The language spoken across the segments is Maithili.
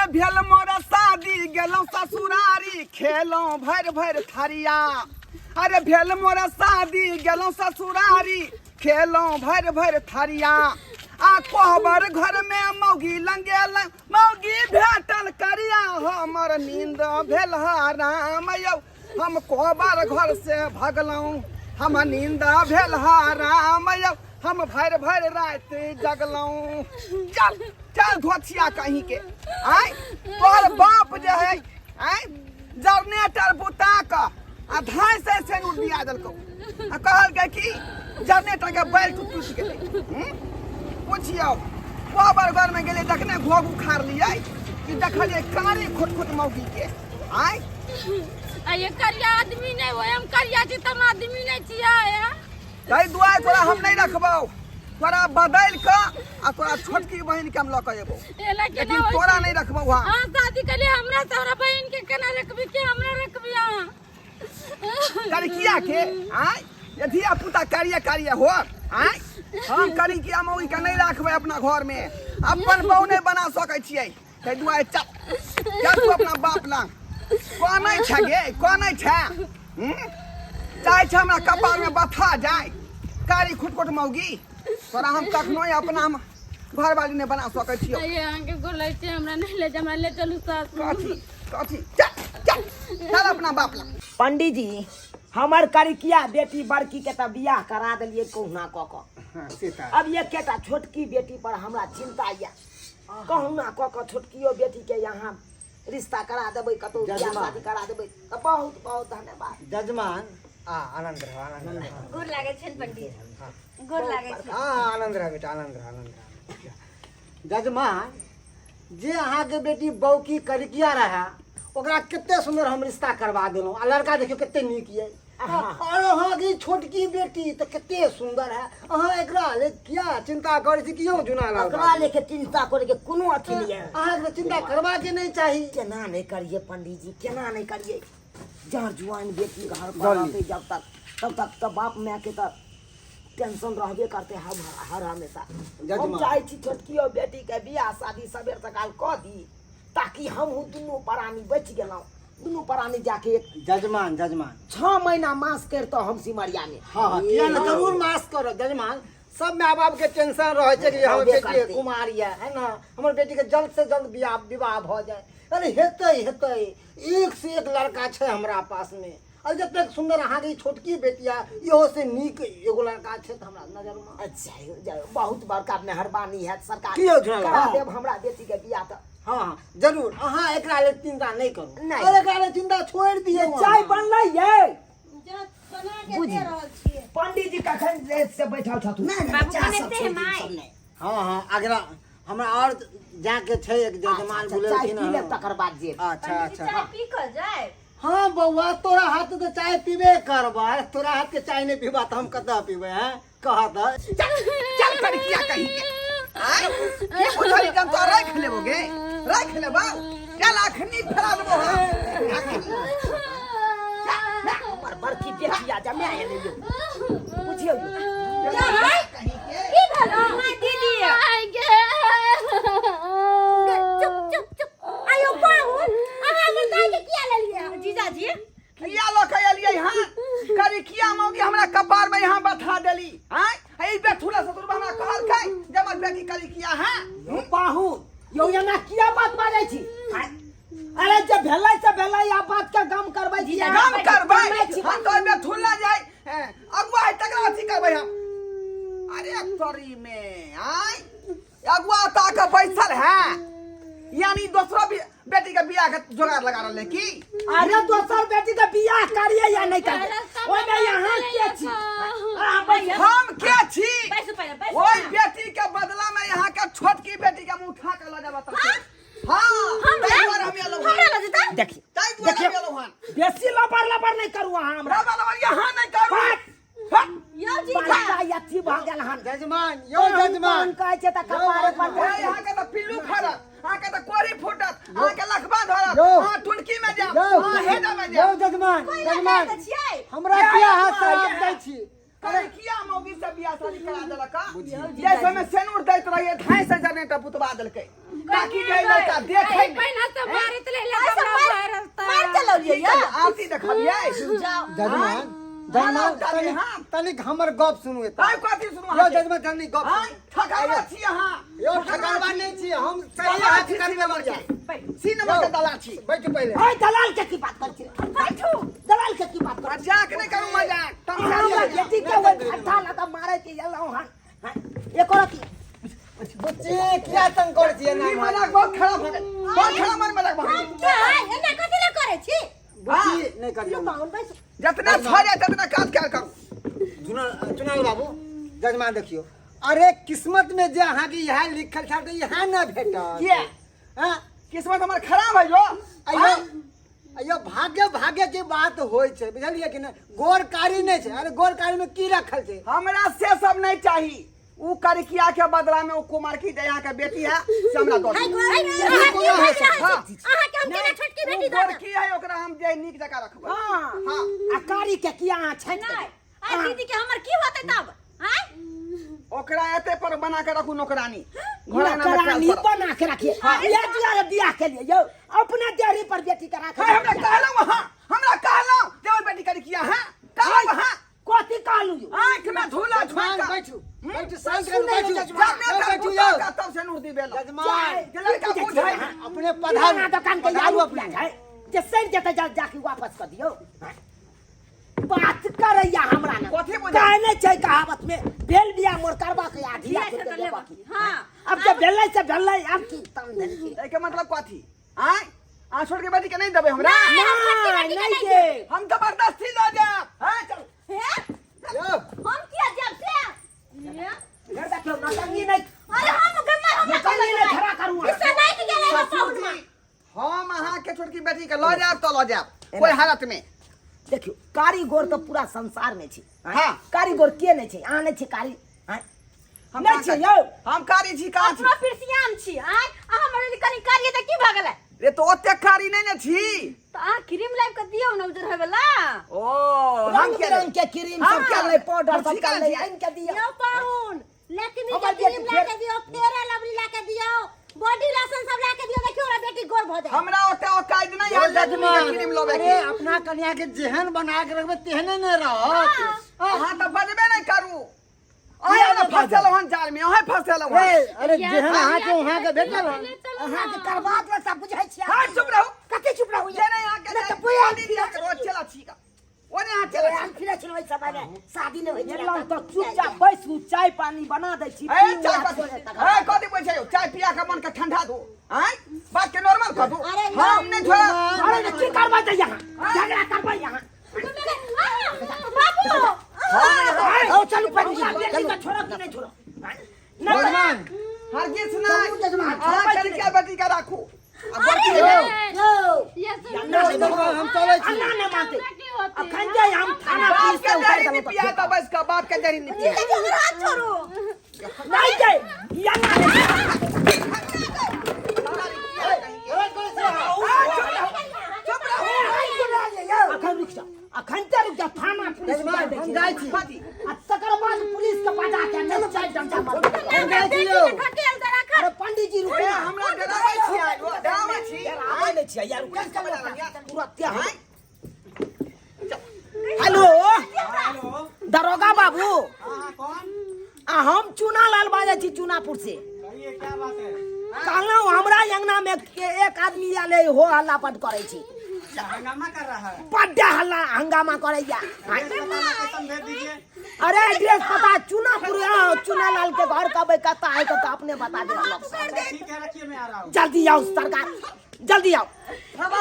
अरे भेल मोर शादी गेलहुँ ससुरारी खेलहुँ भरि भरि थरिया। अरे भेल मोर शादी गेलहुँ ससुरारी खेलहुँ भरि भरि थरिया। आ कोहबर घर में मौगी लंगेल मौगी भेटल करिया, हमर नींद भेल हराम यौ। हम कोहबर घर से भगलहुँ, हम नींद भेल हराम यौ, हम भरि भरि राति जगलहुँ। चल चल धोथिया कहीं के आय, तोहर बाप जे है आय जनरेटर बुता कऽ आ धाय से सेनुर दिया देलकौ आ कहलकै कि जनरेटर के बेल्ट टूटि गेलै। पुछियौ कोहबर घर में गेलियै तखने घोघ उखाड़लियै कि देखलियै कारी खुट खुट मौगी के आय। आ ये करिया आदमी नहीं होय, हम करिया छी त हम आदमी नहीं छियै। ताहि दुआरे तोरा हम नहीं रखबौ, तोरा बदलि कऽ आ तोरा छोटकी बहिन के हम लऽ कऽ एबौ, एना केना लेकिन होइ तोरा छै? नहीं रखबौ। हाँ अहाँ शादी केलियै हमरा से, हमरा बहिन के केना रखबी, के हमरा रखबी अहाँ? करिकिया के आय ये धिया पुता करिया करिया हो आय, हम करिकिया मौगी के नहीं राखबै अपना घर में, अपन बहु नहीं बना सकै छियै, ताहि दुआरे चल चल तू अपना बाप लग। कनै छै गे, कनै छै? चाहै छै हमरा कपार में बथा जाय कारी खुटखुट मौगी, तोरा हम कखनो अपना घरवाली नहीं बना सकै छियौ। आइए अहाँके गोर लगै छी, हमरा नहीं ले जाउ, हमरा ले चलू सास। कथी कथी? चल चल चल अपना बाप लग। पंडीजी हमर करिकिया बेटी बड़की के तऽ बियाह करा देलियै कहुना कऽ कऽ। हाँ, से तऽ। अब एकेटा छोटकी बेटी पर हमरा चिंता यऽ, कहुना कऽ कऽ छोटकियो बेटी के यहाँ रिश्ता करा देबै, कतौ बियाह जजमान। शादी करा देबै तऽ बहुत बहुत धन्यवाद। जजमान आ आनंद रह, आनंद रह। गोर लागै छनि पंडित, गोर लागै छै। हाँ आनंद रह बेटा, आनंद रह, आनंद रह। जजमान जे अहाँके बेटी बौकी करिकिया रहे ओकरा कते सुंदर हम रिश्ता करवा देलहुँ, आ लड़का देखियौ कते नीक ये, और अहाँके ई छोटकी बेटी तऽ कते सुंदर है, अहाँ एकरा ले किया चिंता करै छी? कियो जुना लाल ओकरा बाबू? लेके चिंता करे के कोनो अथी नहीं है, अहाँके तऽ चिंता करबा के नहीं चाही। केना नहीं करिए पंडित जी, केना नहीं करिए? जहर जुआन बेटी घर पर जल्दी। रहते जब तक तब तक तऽ बाप माय के तऽ टेंशन रहबे करते हम हर हमेशा। हम जजमान। चाहे छी छोटकियो बेटी के बियाह शादी सबेर सकाल कऽ दी, ताकि हमहूँ दुनू प्राणी बचि गेलहुँ, दुनू प्राणी जाके एक जजमान, जजमान 6 महीना मास करितहुँ हम सिमरिया में। हाँ हाँ किया ने जरूर मास करब जजमान, सब माय बाप के टेंशन रहे छै कि हमर रहबे बेटी करतै। कुमार ये है ना, हमर बेटी के जल्द से जल्द बियाह विवाह भऽ जाए। अरे हेतै हेतै, एक से एक लड़का छै हमरा पास में, और जतेक सुंदर अहाँके ई छोटकी बेटी है इहो से नीक एगो लड़का छै तऽ हमरा नजर में। अच्छा जाउ, बहुत बड़का मेहरबानी हैत सरकार, की यौ झुनल? करा हाँ। देब हमरा बेटी के बियाह तऽ। हाँ हाँ जरूर, अहाँ एकरा लेल चिंता नहीं करू, नहीं। और एकरा लेल चिंता छोड़ि दियौ। चाय बनलै ये? बना के बुझी। दे रहल छियै। पंडित जी कखन से बैठल छथुन? नहीं, बाबू चाय बनेते सब हैं छोड़ि माय। दियौ, सब नहीं। हाँ हाँ अगला हमरा और जाके छै एक जजमान अच्छा, चाय बुलेलखिन पी हँ। लेब तकर बाद जेब। अच्छा पंडित जी अच्छा चाय पी कऽ जाय। हाँ बौआ तोरा हाथ के चाय पीबे करबा, तोरा हाथ के चाय नहीं पीबा तऽ हम कतऽ पीबै हैं, कह तऽ। चल चल करिकिया कहीं के आय, की बुझली हम तो राख लेबो गे, राख लेबो, चल अखनी फेरा देबो हम अखनी। हमर बड़की बेटिया जमा एलै यौ, बुझियौ यौ। कहीं के की भेल अहाँ दीदी? आइ गे। चुप चुप चुप। आयो पाहुन, अहाँ हमर दाइ के किया लेलियै? जीजाजी किया लऽ के एलियै हँ? करिकिया मौगी हमरा कपार में यहाँ बैठा देली आँय, ई बेठुला ससुर हमरा कहलकै जे हमर बेटी करिकिया है। यौ पाहुन यौ, एना किया बात बाजै छी? आँय, अरे जे भेलै से भेलै, आ बात के गम करबै छी? गम करबै करबै छी। हम तो बेठुला जाय अगुआ है तकरा अथी करबै हम। अरे तोरी में आँय अगुआ ताके बैसल है, यानी दोसरो बेटी के बियाह के जोगाड़ लगा रहले की? अरे दोसर बेटी के बियाह करिए या नहीं करिए, रास्ता ओमे में यहाँ के छी? अहाँ बैसू। हम के छी? बैसू पहिले, बैसू। ओई बेटी के बदला में यहाँ के छोटकी बेटी के मुंह उठा के ल जाबा तब। हाँ, ताहि दुआरे हम एलहुँ हन। हमरा लऽ जेता? देखिए, ताहि दुआरे देखिए। हम एलहुँ हन। बेसी लबर लबर नहीं करू अहाँ हमरा। लबर लबर यहाँ नहीं करू। हट। यौ जीजा। बड़का अथी भऽ गेल हन। जजमान यौ जजमान पाहुन कहै छै तऽ कपारे पर ए, यहाँ के तऽ पिल्लू फड़त, अहाँ के तऽ कोरी फूटत, अहाँ के लखबा धरत, यौ। अहाँ टुनकी में जायब, यौ अहाँ हेडा में यौ जायब। जजमान, कोई लऽ जजमान जाइ तऽ छियै। हमरा किया हाथ श्राप दै छी? अरे किया मौगी से बियाह शादी करा देलक? जैसे में सेनूर दैत रहिए, धाई से जनरेटर बुतवा देलकै। ताकि जे लड़का देखे एहि पहिना से मारैत ले ले ऐसे हमरा मार- मारत मार के लौलियै की यौ करियै? आरती देखलियै जाओ जजमान जजमान हाँ, तनिक हाँ। तनिक हमर गप सुनू एतऽ। आइ कथी सुनू यौ अहाँके? जजमान तनिक गप आइ ठकरवा छी अहाँ यौ ठकरबा नहि छी हम सही दलाल अहाँके छी, करबे सी नंबर बलिया के। सी नंबर के दलाल छी बैठू पहिले ओए दलाल के की बात करै छी बैठू दलाल के की बात करै छी मजाक नहि करू मजाक तमसा हमरा लिअ। बेटी के ओइ घट्टा लगा मारै के एलहुँ हन हँ, एको रति बुच्ची किया तंग करै छियै ई एना मजाक बहुत खराब भऽ गेल बहुत खराब मन मजाक भऽ गेल क्या एना कथी लए करै छी बुच्ची नहि करियौ पाहुन बैसू जितना छऽ जाय ततना काज कयल करू चुनाव बाबू जजमान देखियौ अरे किस्मत में जे अहाँके इएह लिखल छल तऽ इएह ने भेटल किया? हँ किस्मत हमर खराब है जो अयो अयो भाग्य भाग्य के बात होइ छै बुझलियै कि नहि गोर कारी नहि छै अरे गोर कारी में की रखल छै हमरा से सब नहीं चाही उ करकिया के बदला में उ कुमारकी दया के बेटी है से हमरा दऽ हाय दियौ। अहाँ की कोना भऽ होइ छै? रहल हाँ। छी अहाँ के हम केना छोटकी उ बेटी दऽ देब गोरकी है ओकरा हम जे नीक जकाँ रखबै हाँ हाँ आ कारी के किया अहाँ छाँटि नहि देबै? आ दीदी के हमर की होतै तब आँय ओकरा एते पर बना के रखू नौकरानी घर अंगना में नौकरानी खेल करब। बना के रखिए ये दुआरे बियाह के लिए यौ अपना देहरी पर बेटी के राख हे, हमरा कहलहुँ अहाँ हमरा कहलहुँ जे ओहि बेटी करकिया है कहलहुँ अहाँ कथी कहलू यौ आँख में धूला जजमान झोंका बैठू बैठू शांत सुनै करू बैठू जजमान। जब यौ, बैठू तक यौ का तब से नूर दी बेला जजमान जे लड़का बुझै अपने पधारू पधारू दुकान के पधारू आलू अपने प्याज है जे सड़ जेतै जा जाके वापस कर दियौ बात करैया हमरा ना कथी बुझै? कहै नहि छै कहावत में भेल बिया मोर करबा के आधी बिया छोड़ से के तऽ लेबा लेबा की हाँ अब जे भेलै से भेलै अब की तम देलखिन एहिके मतलब कथी आँय अहाँ छोड़ के बेटी के नहीं देबै हमरा नहि, हम छोटकी नहीं बेटी के नहीं नहि देब हम जबरदस्ती लऽ जायब हाँ चल हे यौ हम किया जाब से हे? घर देखियौ नौटंकी नहि अरे हम गम्मा हमरा नौटंकी नहि खड़ा करू अहाँ। इससे नहीं के गेलै ससुर पाहुन जी हम अहाँ के छोटकी बेटी के लऽ जायब तऽ लऽ जायब कोई हालत में देखियौ कारीगर तऽ पूरा संसार में छै हाँ। कारीगर के नहि छै अहाँ नहि छी कारी आँय? हम नहि कहाँ छै यौ हम कारी छी कहाँ छी अपनो पिरसियाम छी आँय अहाँ हमरा कनि करिए तऽ की भऽ गेलै रे तो ओते कारी नहीं ने छी तऽ अहाँ क्रीम लाबि कऽ दियौ ने उजर होय वला ओ हम रंग किया बिरंग के क्रीम हाँ, सब चललै पाउडर हम सब ठीक चललै छी। आनि के दियौ यौ पाहुन लक्ष्मी हमर के क्रीम बेटी ला के दियौ फेयर लवली ला के दियौ बॉडी लोशन सब ला के दियौ देखियौ हमरा बेटी गोर भऽ जाय हमरा ओते औकात नहीं है लक्ष्मी के क्रीम लबे अरे के अपना कन्या के जेहन बना के रखबै तेहने ने रहत अहाँ तऽ बजबे नहीं करू अहाँ ने फंसल हन जाल में अहाँ फंसल हन ए, अरे जेहन अहाँके वहाँ के भेटल हन अहाँके करबा देलक सब बुझै छियै हाँ चुप रहू कथी चुप रहू जे नहीं अहाँ के नहि तऽ बुझै पानी दिया के रोज चला छी का ओने अहाँ चला छी फिरै छलहुँ ओहि समयमे शादी नहि होइ छलै तऽ चुपचाप बैसू चाय पानी बना दै छी ए पीऊ चाय आ पानी छोड़े तकर ए कथी पूछै यौ चाय पिया के मन के ठंडा दो आँय बात के नॉर्मल कर दो अरे हम नहीं छोड़ा अरे ने की करबै तऽ यहाँ झगड़ा करबै यहाँ बाबू आओ चलू पंडित जी चलू छोड़ो कि नहि छोड़ो नहि जजमान हरगिज चलू नहीं जजमान, अहाँ करके बेटी के राखू आ बड़की यौ ये सुनू अन्ना नहि जजमान हम चलै छी अन्ना नहि मानते की होतै अखन जे हम थाना बाप पुलिस के के उतारि जड़ी नहीं देलहुँ पिया तऽ तो बस का बाप के जड़ी नहीं पिया जीजाजी हमर हाथ छोड़ू नहि छै ई अन्ना नहि चुप रहो अखन रुक जाओ अखन ते रुक जाओ थाना पुलिस जजमान, उतारि दै हम छै। जाइ छी। आ तकर बाद पुलिस के बजा के नहि चाय डंडा मारबै। हम जाइ छी यौ धकेल दे राख अरे पंडित जी रुकू ए ना। हमरा डराबै छी डराबै छी डराबै नहि छियै यार पुलिस के बजा लिया। तुरते हम हेलो दरोगा बाबू आ हम चूना लाल बाजै छी चूनापुर से कहलहुँ हमरा अंगना में के एक आदमी आयल है, हो हल्ला पट करै छी हंगामा कर रहा है बड्ड हल्ला हंगामा करैया लोकेशन भेज दीजिए अरे एड्रेस पता चूनापुर आओ चूना लाल के घर कब कता है तो अपने बता दे ठीक है रखिए मैं आ रहा हूँ जल्दी आओ सरकार जल्दी आओ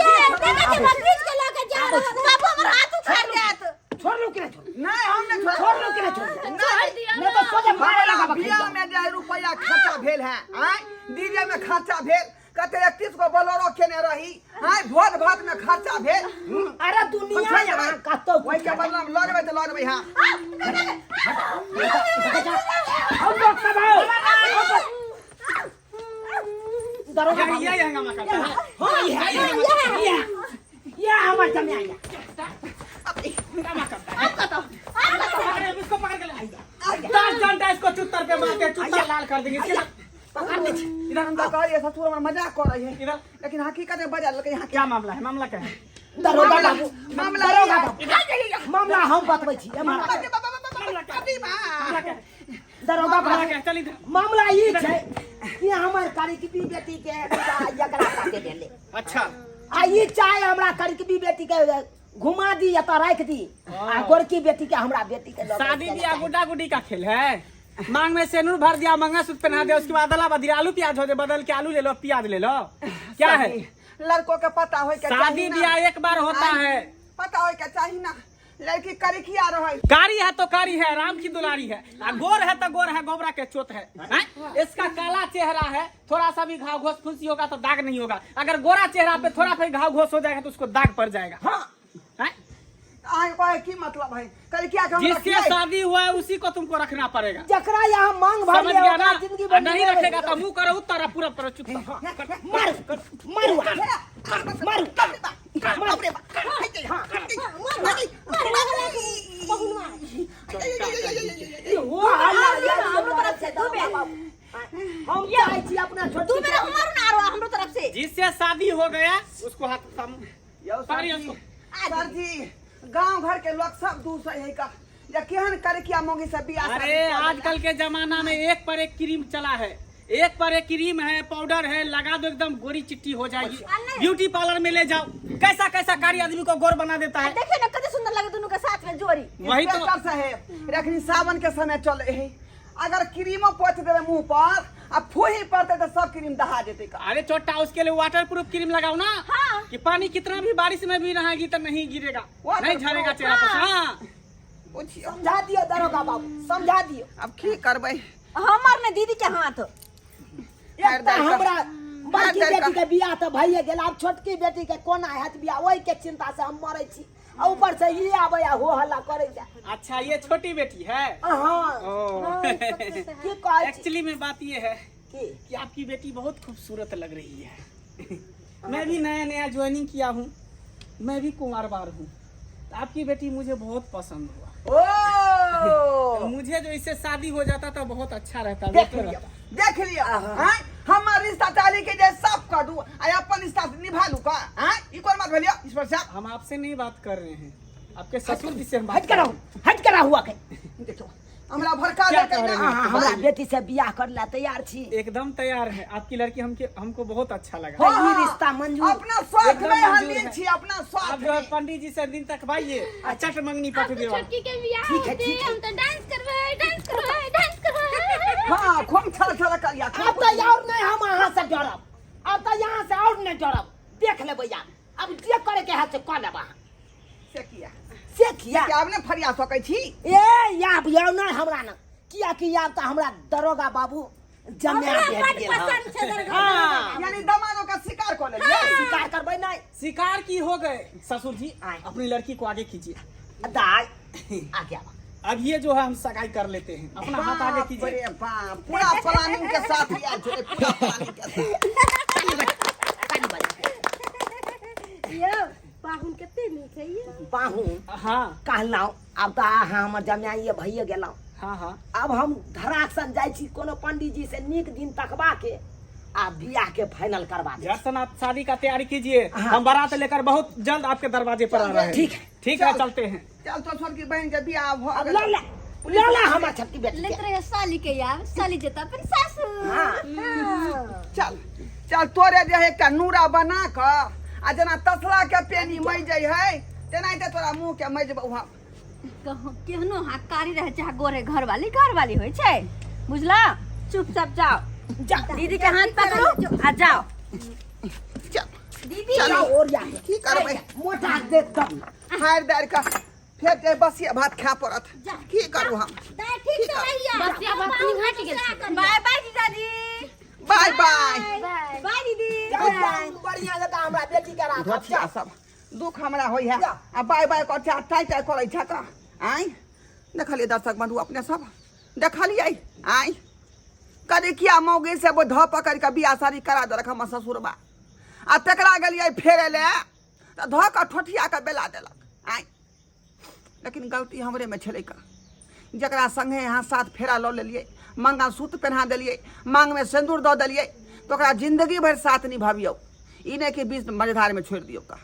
ये देखै छी भतीज के लऽ के जा रहल बाबू हमर हाथ उखाड़ देत छोड़ लो कि नहीं छोड़ नहीं हम नहीं छोड़ छोड़ लो कि नहीं छोड़ नहीं नहीं तो सोझे मारे हमरा लगा बियाह में जे रुपया खर्चा भेल है आँय डीजे में खर्चा भेल कते 31 गो बोलेरो केने रही आँय भोज भात में खर्चा भेल अरे दुनिया यहाँ कतौ ओहि के बदला में लऽ जेबै तऽ लऽ जेबै हाँ हम लोग सब आओ दरोगा बाबू यही हंगामा करता है हाँ ये ये हमार जमे आया अरे इसको पकड़ के ले 10 घंटा इसको चुत्तर पे मारते हैं, चुत्तर लाल कर देंगे इसके। पकड़ ले छी। इधर हम तऽ कहलियै ससुर हमर मजाक करै है इधर लेकिन हकीकत में बजा लेलकै यहाँ क्या मामला है मामला क्या है दरोगा बाबू मामला दरोगा बाबू मामला हम बतबै छी ए, मामला दरोगा मामला बाबू क्या है चल इधर मामला ई छै कि हमर करिकबी बेटी के विवाह एकरा साथे भेलै अच्छा आ ई चाहे हमरा करिकबी बेटी के घुमा दी एतऽ राखि दी आ गोरकी बेटी के हमरा बेटी के लऽ के शादी चलि ब्याह जाय। गुड्डा गुड्डी का खेल है मांग में सेनूर भर दिया मंगलसूत्र पहना दिया उसके बाद अदला बदली आलू प्याज हो जाए बदल के आलू ले लो प्याज ले लो क्या है लड़को के पता होय के शादी चाही ना। ब्याह एक बार होता है पता होय के चाही ना लड़की करिकिया रहै कारी है तो कारी है राम की दुलारी है आ गोर है तो गोर है गोबरा के चोट है हैं? इसका काला चेहरा है थोड़ा सा भी घाव घोस फुंसी होगा तो दाग नहीं होगा अगर गोरा चेहरा पे थोड़ा सा घाव घोस हो जाएगा तो उसको दाग पड़ जाएगा हाँ हैं? अहाँके कहै की मतलब है करिकिया के हम जिससे रखियै शादी हुआ है उसी को तुमको रखना पड़ेगा जकरा यहाँ मांग भर समझ ले गया ओकरा ना जिंदगी आ भर नहीं मिलेगा। रखेगा तो मुंह करो उत्तर पूरा पर चुप मारू मारू मारू हमरो तरफ से दू बेर हम चाहै छी अपना दू छोटकी बेर हमारो ना आरो हमरो तरफ से जिससे शादी हो गया उसको हाथ थम यौ सर पकड़िए जी उसको सर जी गांव घर के लोग सब दूर से है का जे केहन करिकिया मोगी से बियाह शादी अरे कऽ लेलक। आजकल के जमाना में एक पर एक क्रीम चला है एक पर एक क्रीम है पाउडर है लगा दो एकदम गोरी चिट्टी हो जाएगी ब्यूटी पार्लर में ले जाओ कैसा कैसा कारी आदमी को गोर बना देता है देखियो ना कते सुंदर लगे दोनों के साथ में जोड़ी वही तो इंस्पेक्टर साहेब रखनी सावन के समय चले है अगर क्रीमो पोत देवे मुंह पर आ फूही पड़ते तो सब क्रीम दहा जेते का अरे छोटा उसके लिए वाटर प्रूफ क्रीम लगाओ ना हाँ। कि पानी कितना भी बारिश में भी नहाएगी तो नहीं गिरेगा Water नहीं झरेगा चेहरा पर से। हाँ बुझियो समझा दियो दरोगा बाबू समझा दियो अब की करबै हमर ने दीदी के हाथ एक तऽ हमरा बड़की हाथ बेटी के बियाह तऽ भइए गेल आब छोटकी बेटी के कोना हैत बियाह ओहि के चिंता से हम मरै छी आ ऊपर से ई आबै आ हो हल्ला करै जाय अच्छा ये छोटी बेटी है हाँ ओ की कहै छी एक्चुअली में बात ये है की कि आपकी बेटी बहुत खूबसूरत लग रही है मैं भी नया नया ज्वाइनिंग किया हूँ मैं भी कुंवार बार हूँ तो आपकी बेटी मुझे बहुत पसंद हुआ ओ तो मुझे जो इससे शादी हो जाता तो बहुत अच्छा रहता देख बेहतर लियो रहता देख लियो हैं हमर रिश्ता टाली के जे साफ कर दू आ अपन रिश्ता निभा लू का हैं ई कोन बात भेलियो ईश्वर साहब हम आपसे नहीं बात कर रहे हैं आपके ससुर जी से हम बात हट कर रहू हट कर रहू आके देखियो हमरा भड़का क्या देलकै कह रहे ना हैं? अहाँ हमरा बेटी से बियाह कर ला तैयार छी एकदम तैयार है आपकी लड़की हमके हमको बहुत अच्छा लगा हाँ, ई रिश्ता मंजूर। अपना स्वार्थ एकदम में हम मंजूर लीन है। छी अपना आप स्वार्थ जो है में पंडित जी से दिन तक भाइये आ चट मंगनी अब पट तो देवा छोटकी के बियाह ठीक है, होते ठीक है। हम तो डांस करबै डांस करबै डांस करबै हाँ खूब छल छल करिया आब तऽ और नहीं हम अहाँ से डरब आब तऽ यहाँ से और नहीं डरब देख लेबै आब अब जे करे के है से कऽ लेब अहाँ से किया से किया कि आब ने फरिया सकै छी ए आब यौ नहि हमरा न कियाकि आब तऽ हमरा दरोगा बाबू जमे हमरा भेट बड गेल हँ। पसंद छै दरोगा हाँ। यानी दमादो का शिकार कऽ लेलियै शिकार करबै नहि शिकार की हो गए ससुर जी आए। अपनी लड़की को आगे कीजिए दाय आगे आब अब ये जो है हम सगाई कर लेते हैं अपना हाथ आगे बाप कीजिए रे बाप पूरा प्लानिंग के साथ आयल छलै पूरा प्लानिंग के साथ ताली बजा। यौ पाहुन कते नीक है यौ पाहुन हाँ कहलहुँ आब तऽ अहाँ हमर जमाइए भइए गेलहुँ हाँ हाँ आब हम धराकसन जाइ छी कोनो पंडीजी से नीक दिन तकबा के आ बियाह के फाइनल करवा दे दर्शन आप शादी का तैयारी कीजिए हाँ। हम बारात लेकर बहुत जल्द आपके दरवाजे पर आ रहे हैं ठीक है। ठीक है चलते हैं चल तो छोटकी बहन के बियाह भऽ अब गेल ल ले ल ले हमर छोटकी बेटी लेत के रहे साली के यार साली जेता अपन सासुर हाँ। हाँ। चल चल तोरे जे है एकटा नूरा बना कऽ आ जेना तसला के पेनी मजै है तेनाहिते तोरा मुँह के मजबौ हम कहूँ केहनो हाँ कारी रहे चाहे गोरे घरवाली घरवाली होइ छै बुझला चुपचाप जाओ जा दीदी के हाथ पकड़ो आ जाओ चल दीदी चलो और या की करबै मोटा देख तब हारि दारि कऽ फेर जे बसिया भात खाय पड़त की करू हम दाय ठीक से रहिया बसिया भात निघटि गेल छै। बाय बाय जीजाजी बाय बाय बाय दीदी बढ़िया जकाँ हमरा बेटी के राखब धोतिया सब दुख हमरा होइ है आ बाय बाय कर छै टाइ टाइ करै छै तऽ आँय देखलियै दर्शक बंधु अपने सब देखलियै आँय करी किया मौगी से वो धऽ पकड़ि कऽ बियाह शादी करा देलक हमर ससुरबा आ तकरा गेलियै फेरे लए तऽ धऽ कऽ ठोठिया कऽ बेला देलक आँय लेकिन गलती हमरेमे छलै कऽ जकरा संगे अहाँ साथ फेरा लऽ लेलियै मंगलसूत्र पहिना देलियै, मांगमे सिन्दूर दऽ देलियै, तऽ ओकरा जिन्दगी भरि साथ निभाबियौ। ई नहि कि बीच मझधारमे छोड़ि दियौ ओकरा।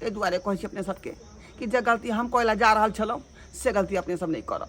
ताहि दुआरे कहै छी अपने सबके कि जे गलती हम करै लए जा रहल छलहुँ से गलती अपने सब नहि करब।